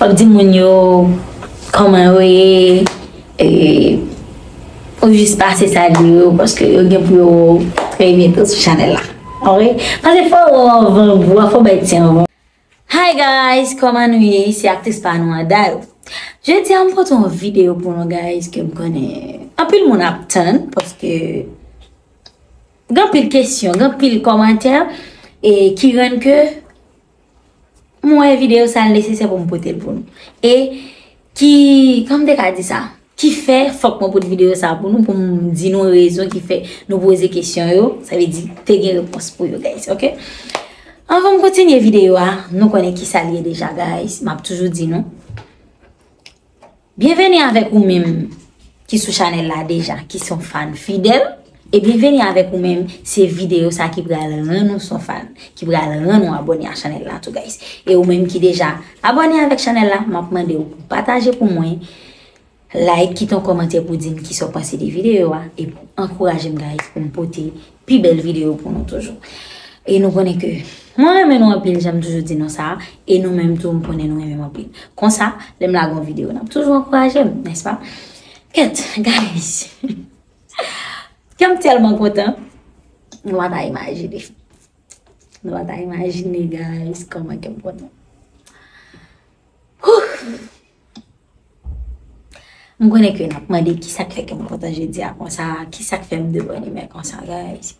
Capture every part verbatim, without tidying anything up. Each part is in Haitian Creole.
W ap di moun yo kòman yo ye, e, ou jis pase salye yo, paske yo gen pou yo wè w trè byento sou chanèl la. Ok? Paske fò w anvan gwo, fò bay ti anvan. Hi guys, kòman nou ye? Se aktris pa nou an Dayou. Jodi a m pote yon videyo pou nou guys ke m konnen anpil moun ap tann paske gen anpil kesyon, gen anpil kòmantè e ki rann ke m wè videyo sa nesesè pou m pote l pou nou. E ki, kòman m te ka di sa? Ki fè fòk mwen pote videyo sa pou nou, pou m di nou rezon ki fè nou poze kesyon yo, sa vle di te gen repons pou yo, guys, ok? Anvan m kontinye videyo a, nou konnen ki sa l ye deja, guys, m ap toujou di nou. Byenveni avèk ou menm ki sou chanèl la deja, ki se yon fan fidèl, e byenveni avèk ou menm, se videyo sa ki pral rann ou se yon fan, ki pral rann ou abòne a chanèl la tou, guys. E ou menm ki deja abòne avèk chanèl la, m ap mande w pou pataje pou mwen, like, kite yon kòmantè pou di m kisa w panse de videyo a, e pou ankouraje m, guys, pou m pote pi bèl videyo pou nou toujou. E nou konnen ke mwen renmen nou anpil, jan m toujou di nou sa, e nou menm tou, m konnen nou renmen m anpil. Konsa, lè m lage yon videyo, n ap toujou ankouraje m, nèspa? Kèt, guys! Kè m tèlman kontan, nou pa ta imajine. Nou pa ta imajine, guys, kòman kè m kontan. Whew! M konnen ke n ap mande kisa k fè ke m kontan jodi a konsa, kisa k fè m de bòn imè konsa, guys.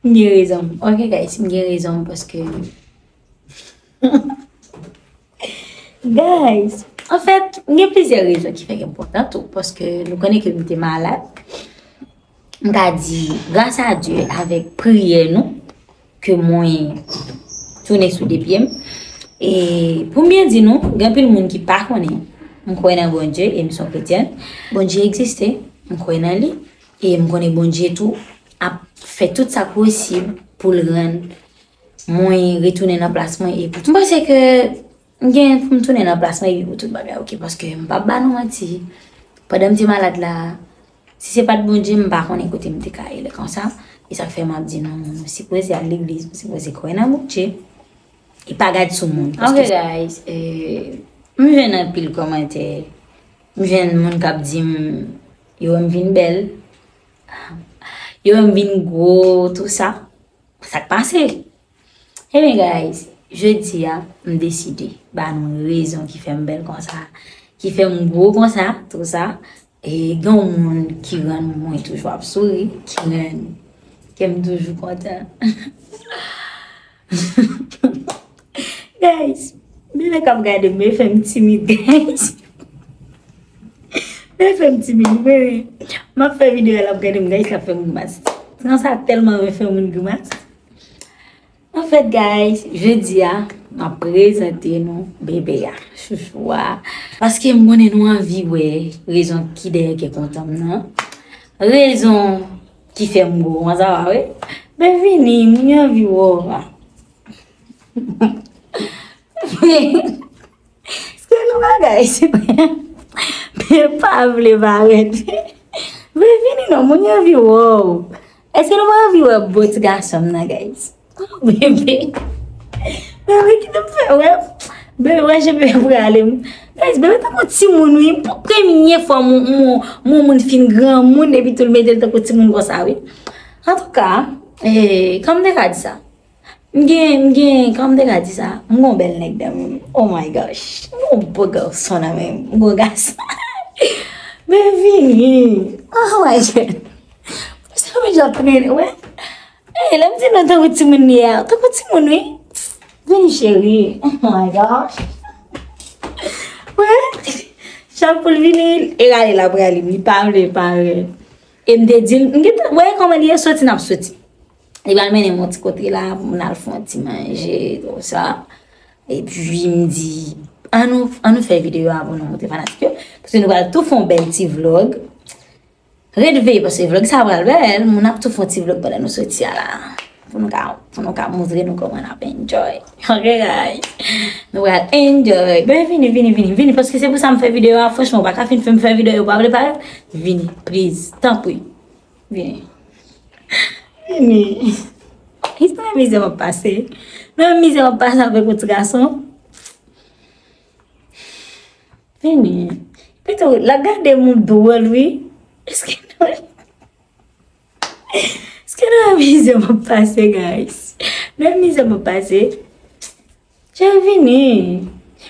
M gen rezon m. Ok, guys, m gen rezon m paske guys, anfèt, m gen plizyè rezon ki fè ke m kontan tou, paske nou konnen ke m te malad. M ka di, gras a Dye, avèk priyè nou, ke mwen tounen sou de pye m. E pou m byen di nou, gen anpil moun ki pa konnen, m kwè nan Bondye e m se yon kretyèn. Bondye egziste, m kwè nan li, e m konnen Bondye tou ap fè tout sa k posib pou l rann mwen retounen nan plas mwen e pou tout. M panse ke m gen pou m tounen nan plas mwen epi pou tout bagay, ok, paske m p ap ba nou manti. Pandan m te malad la, si se pa t Bondye, m pa konnen kote m te ka ye lè konsa. E sa k fè m ap di nou, nou sipoze al legliz, nou sipoze kwè nan Bondye. E pa gad sou moun. Ok, paske guys, eh, m jwenn anpil kòmantè. M jwenn moun k ap di m, yo wè m vin bèl. Yo wè m vin gwo, tou sa. Sa k pase? Ebyen, guys, jodi a, m deside ba nou rezon ki fè m bèl konsa, ki fè m gwo konsa, tou sa. E gen yon moun ki rann mwen toujou ap souri, ki rann kè m toujou kontan. Guys, bebe k ap gade m, bebe fè m timid, guys. Bebe fè m timid, bebe. M ap fè videyo, l ap gade m, guys, l ap fè m grimas. Nan sa tèlman renmen fè moun grimas. Anfèt, guys, jodi a, m ap prezante nou bebe a, chouchou a. Paske m konnen nou anvi wè rezon ki dèyè kè kontan m nan. Rezon ki fè m gwo konsa, wi. Bebe vini, m gen anvi wè w. Èske nou bagay se pa vle parèt? Bebe vini non, moun yo anvi wè w. Èske nou pa anvi wè bo ti gason m nan, guys? Oh, bebe. Bebe, kite m fè wè. Bebe, wè jan bebe prale m. Guys, bebe tankou timoun, wi. Pou premye fwa, mon, mon, mon moun fin granmoun, epi tou l mete l tankou timoun konsa, wi. Antouka, eh, kòman m te ka di sa? M gen, m gen, kòman m te ka di sa? M gon bèl nèg nan men m. Oh my gosh. M gon bo gason nan men m. M gon gason. Men vini. Oh my God. Sa men jan trennen, wè. Ey, lè m di nou tankou timoun li a. Tankou timoun, wi. Vini, cheri. Oh my gosh. Wè. Chak pou l vini, e rale l ap rale m. Li pa vle parèt. E m te di l, m gentan, wè kòman li ye, soti n ap soti. Li pral mennen m yon ti kote la, pou moun al fè yon ti manje, tou sa. Epi m di, ann nou, ann nou fè videyo a pou nou montre fanatik yo. Paske nou pral tou fè yon bèl ti vlog. Ret veye, paske vlog sa pral bèl. Moun ap tou fè yon ti vlog pandan nou soti a la. Pou nou ka, pou nou ka montre nou kòman n ap enjoy. Ok, guys? Nou pral enjoy. Ben, vini, vini, vini, vini. Paske se pou sa m fè videyo a. Franchman, ou pa ka fin fè m fè videyo, ou pa vle parèt. Vini, please. Tanpri. Vini. Vini. Èske nou wè mizè m ap pase? Nou wè mizè m ap pase avèk yon ti gason? Vini. Pito, l ap gade m dwòl, wi. Èske nou wè? Èske nou wè mizè m ap pase, guys? Nou wè mizè m ap pase? Cheri, vini.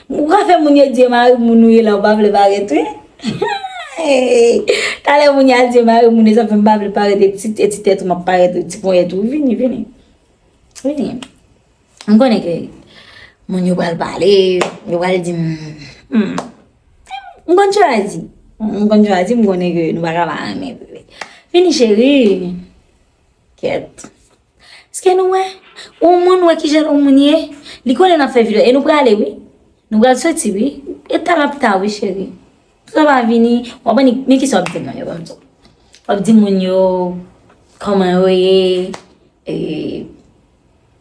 Ou ka fè moun yo di e mari moun ou ye la, ou pa vle parèt, wi. Talè moun yo al di e mari moun yo, sa fè m pa vle parèt, e ti, e ti tèt ou m ap parèt, e ti ponyèt ou. Vini, vini. Vini. M konnen ke moun yo pral pale, yo pral di m, hmm. M konn chwazi. M konn chwazi, m konnen ke nou pa ka pa renmen vre. Vini, cheri. Kèt. Èske nou wè? Yon moun wè kijan yon moun ye. Li konnen n ap fè videyo. E nou prale, wi. Nou pral soti, wi. E ta l ap ta, wi, cheri. Sa va vini. W ap annik, men kisa w ap di moun yo, ban m di w. W ap di moun yo kòman yo ye. E,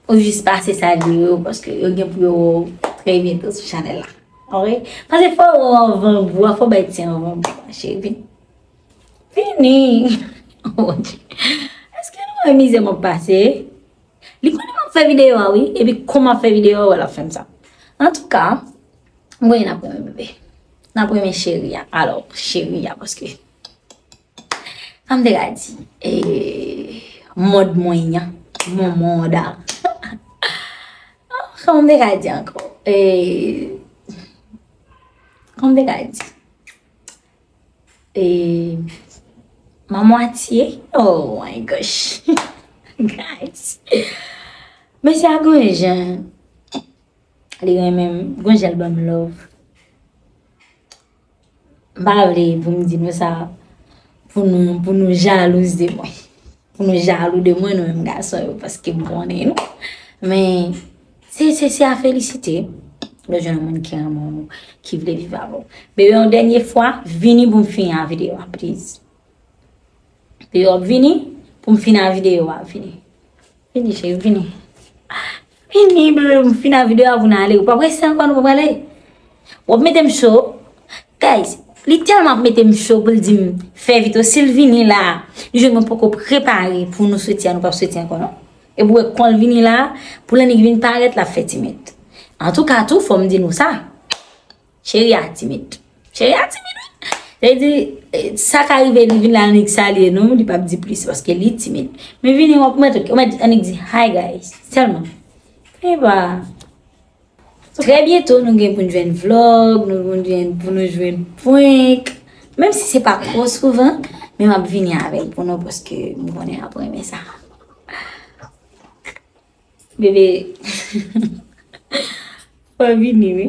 ou jis pase salye yo, paske yo gen pou yo wè w trè byento sou chanèl la. Ok? Paske fò w wè w anvan gou a, fò w bay ti anvan gou a, cheri. Vini. Oh, Bondye. Èske nou wè mizè m ap pase? Li konnen m ap fè videyo a, wi. Epi kòm m ap fè videyo a, wè l ap fè m sa. Antouka, m konnen n ap renmen bebe. N ap renmen cheri a. Alò, cheri a, paske, kòm m te ka di, e, mòd mwen an, mon mòd a. Kòm m te ka di ankò, e, kòm m te ka di, E, ma mwatye. Oh my gosh. Guys. Mesye a gon jan li renmen m, gon jan l ban m love. M pa vle pou m di nou sa, pou nou, pou nou jalouz de mwen. Pou nou jalou de mwen, nou menm gason yo, paske m konnen nou. Men, se, se, se a felisite. Lè w jwenn yon moun ki renmen w, ki vle viv avè w. Bebe, yon dènye fwa, vini pou m fini a videyo a, please. Bebe, w ap vini pou m fini a videyo a, vini. Vini, cheri, vini. Vini, bebe, pou m fini a videyo a, pou n ale. Ou p ap rete ankò, nou p ap ale. W ap mete m cho. Guys, li tèlman ap mete m cho pou l di m fè vit. Si l vini la, li jwenn mwen poko prepare pou nou soti a, nou p ap soti ankò, non. E pou wè kon l vini la, pou l annik vin parèt, l ap fè timid. Antouka, tou, fò m di nou sa. Cheri a timid. Cheri a timid, wi. Sa vle di, eh, sa ka rive, li vin la, annik salye nou, li p ap di plis, paske li timid. Men vini, w ap mèt, w mèt annik di, "Hi, guys." Sèlman. Epa. Trè byento, nou gen pou n jwenn vlog, nou pou n jwenn, pou nou jwenn prank. Menm si se pa twò souvan, men m ap vini avè l pou nou, paske m konnen ap renmen sa. Bebe. Fò vini, wi.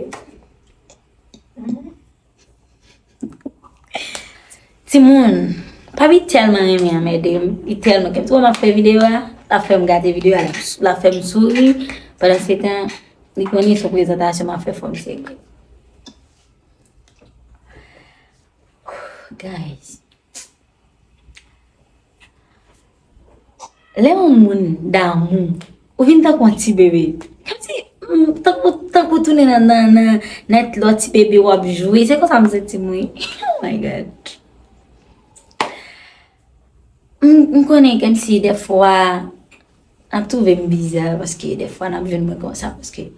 Timoun, papi tèlman renmen anmède m. Li tèlman, kèm tou m ap fè videyo a, l ap fè m gade videyo a, l ap, l ap fè m souri. Pandan se tan, li konnen se yon prezantasyon m ap fè, fò m serye. Guys. Lè yon moun damou, ou vin tankou yon ti bebe. Kòmsi, mm, tankou, tankou tounen nan, nan, nan, nan lòt ti bebe w ap jwe. Se konsa m santi m, wi. Oh my God. M, m konnen kòmsi dèfwa, n ap twouve m biza, paske dèfwa n ap jwenn mwen konsa, paske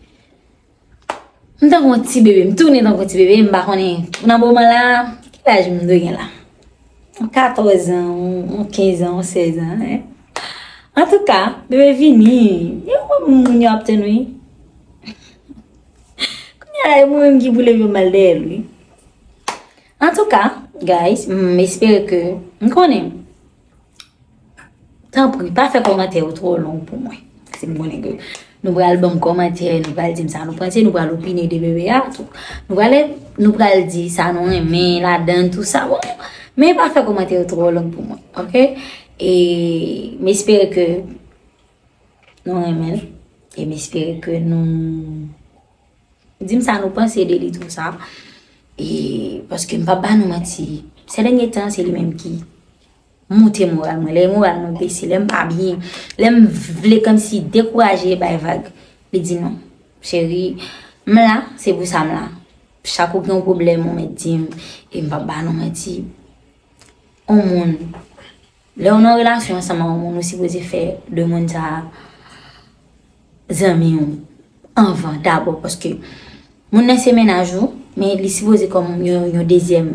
M tankou yon ti bebe, m tounen tankou yon ti bebe, m pa konnen. Nan moman la, ki laj m dwe gen la? Yon katòz an, yon, yon kenz an, yon sèz an, en. Antouka, bebe vini. E ou moun yo ap tann, wi. Kounye a, e mwen menm ki pou leve m al dèyè l, wi. Antouka, guys, m espere ke, m konnen. Tanpri, pa fè kòmantè yo twò long pou mwen. Si m konnen ke nou pral ban m kòmantè, nou pral di m sa nou panse, nou pral opine de bebe a, tou. Nou pral, nou pral di sa nou renmen ladan, tou sa. Bon, men pa fè kòmantè yo twò long pou mwen, ok? E m espere ke nou renmen l. E m espere ke nou Di m sa nou panse de li, tou sa. E, paske m p ap ba nou manti. Sè dènye tan, se li menm ki monte moral mwen. Lè moral mwen bese, lè m pa byen, lè m vle kòmsi dekouraje e bay vag, li di non. Cheri, m la, se pou sa m la. Chak ou gen yon pwoblèm, ou mèt di m, e m p ap ba nou manti. Yon moun, lè w nan relasyon ansanm ak yon moun, ou sipoze fè de moun sa a zanmi w anvan dabò, paske moun nan se mennaj ou, men li sipoze kòm yon, yon dezyèm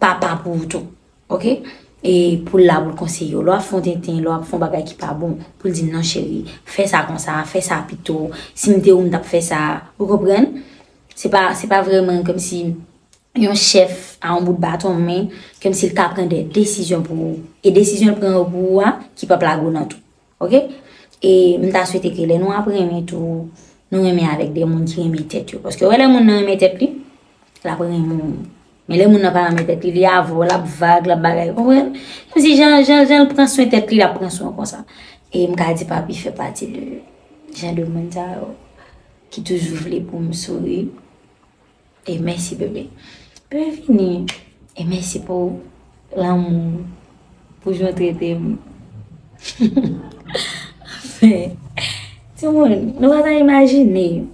papa pou ou tou. Oke? E pou l la pou l konseye w. Lè w ap fè yon tenten, lè w ap fè yon bagay ki pa bon, pou l di non cheri, fè sa konsa, fè sa pito. Si m te ou, m t ap fè sa. Ou konprann? Se pa, se pa vrèman kòmsi yon chèf a yon bout baton, men kòmsi l ka pran de desizyon pou ou. E desizyon l pran yo pou ou a, ki p ap lage w nan tou. Oke? E m ta swete ke lè nou ap renmen tou, nou renmen avèk de moun ki renmen tèt yo. Paske wè lè moun nan renmen tèt li, l ap renmen w. Men lè moun nan pa renmen tèt li, li avè w, l ap vag, l ap bagay, konprann? Kòmsi jan, jan, jan l pran swen tèt li, l ap pran swen w konsa. E m ka di papi fè pati de jan de moun sa yo ki toujou vle pou m souri. E mèsi, bebe. Bebe vini. E mèsi pou lanmou, pou jan w trete m. Anfen, timoun, nou pa ta imajine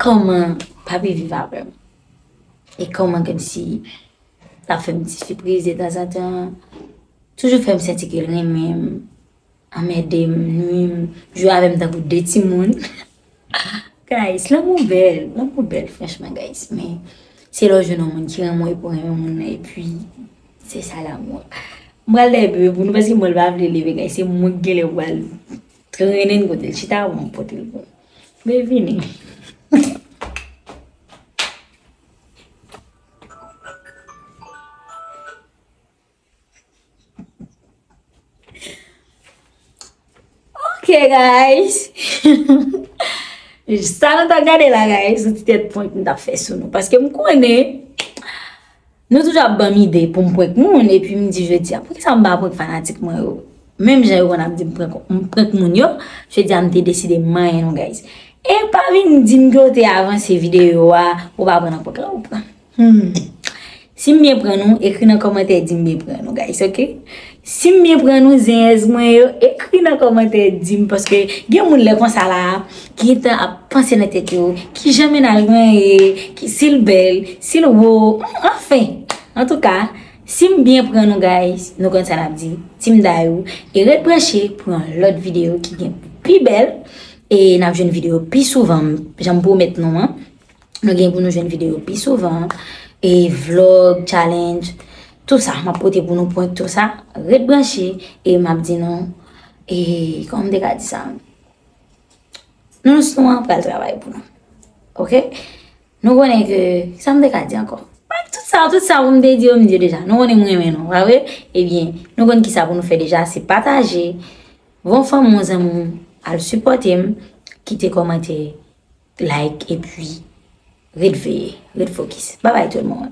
kòman papi viv avè m. E kòman kòmsi l ap fè m ti sipriz de tanzantan. Toujou fè m santi ke l renmen m, anmède m, nwi m, jwe avè m tankou de timoun. Guys, lanmou bèl, lanmou bèl, franchman, guys. Men se lè w jwenn yon moun ki renmen w epi w renmen moun nan, epi se sa lanmou. M pral dèyè bebe pou nou, paske mwen l pa vle leve, guys. Se mwen ki genlè pral trennen l kote l chita, mwen pote l pou l. Bebe vini. Ok, guys. Sa nou t ap gade la, guys, se yon ti tèt prank m t ap fè sou nou. Paske m konnen, nou toujou ap ban m ide pou m prank moun, epi m di jodi a, poukisa m pa prank fanatik mwen yo? Menm jan yo konn ap di m prank, m prank moun yo, jodi a m te deside m manyen nou, guys. E pa vin di m ke w te avanse videyo a, ou pa pran nan prank la, ou pran. Hmm. Si m byen pran nou, ekri nan kòmantè di m byen pran nou, guys, oke? Si m byen pran nou, zenyèz mwen yo, ekri nan kòmantè di m, paske gen moun lè konsa la, ki gentan ap panse nan tèt yo, ki jan mennaj mwen ye, ki, si l bèl, si l wo, hmm, anfen. Antouka, si m byen pran nou, guys, nou konn sa n ap di, Team Dayou, e ret branche pou yon lòt videyo ki gen pi bèl, e n ap jwenn videyo pi souvan, jan m pwomèt nou an. Nou gen pou nou jwenn videyo pi souvan. E vlog, challenge, tou sa. M ap pote pou nou prank tou sa. Ret branche e m ap di nou, e kòman m te ka di sa? Nounours nou an pral travay pou nou. Oke? Nou konnen ke, sa m te ka di ankò? Tout sa, tout sa pou m te di yo, m di yo deja. Nou konnen m renmen nou, pa vre? Ebyen, nou konn kisa pou nou fè deja, se pataje. Voye yon fanmi, yon zanmi w al sipòte m, kite kòmantè, like, epi ret veye, ret fokis. Babay tout moun.